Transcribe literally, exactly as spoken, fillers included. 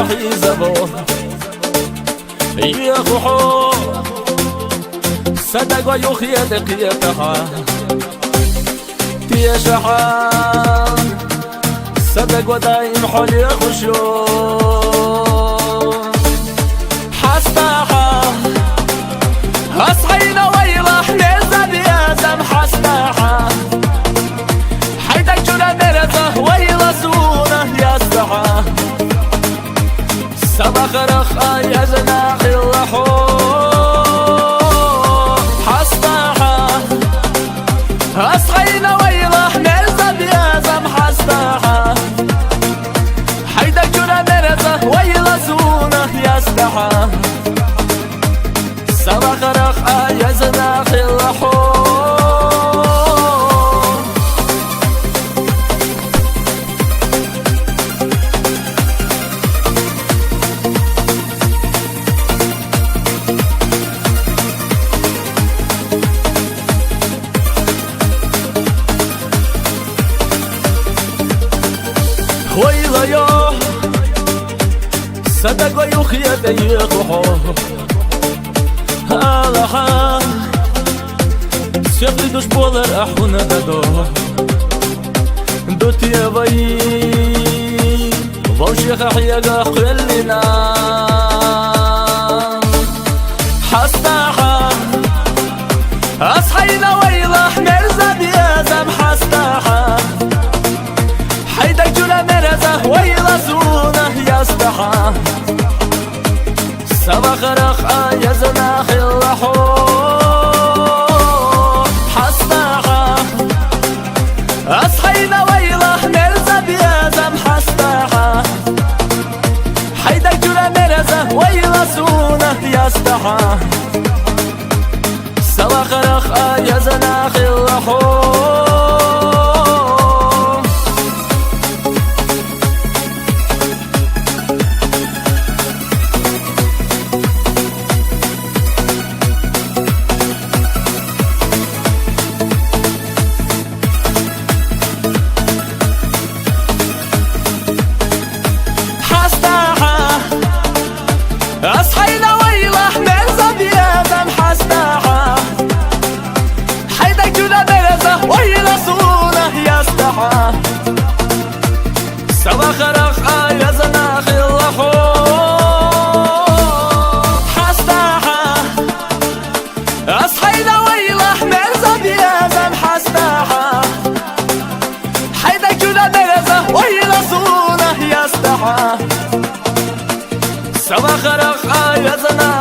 ХӀизабо. Ехухьо. Садагва юхьеде кьиятаха. Тешаха. Садагва даим хьол ехушу. ХӀастаха. Ас гьайна вайла мерза биязам хӀастаха. ХӀайда чура мерза вайла суна ястаха. Сабахарах аязна хилла хьо. ХӀастаха. Ас гьайна вайла мерза биязам хӀастаха. ХӀайда чура мерза вайла суна ястаха. Сабахарах аязна хилла хьо. Хвайлайо, садагва юхьеде ехухьо. Алаха, сехли душ болар ахуна дадо. Дутья вай, вавшеха хьега хвеллина. ХӀастаха. Ас гьайна вайла мерза биязам хӀастаха. ХӀайда чура мерза вайла суна ястаха. Сабахарах аязна хилла хьо. ХӀастаха. Ас гьайна вайла мерза биязам хӀастаха. ХӀайда чура мерза вайла суна ястаха. Сабахарах аязна хилла хьо. ХӀастаха. Ас гьайна вайла мерза биязам хӀастаха. ХӀайда чура мерза вайла суна ястаха. Сабахарах аязна хилла хьо. ХӀастаха. Ас гьайна вайла мерза биязам хӀастаха. ХӀайда чура мерза вайла суна ястаха. Сабахарах аязна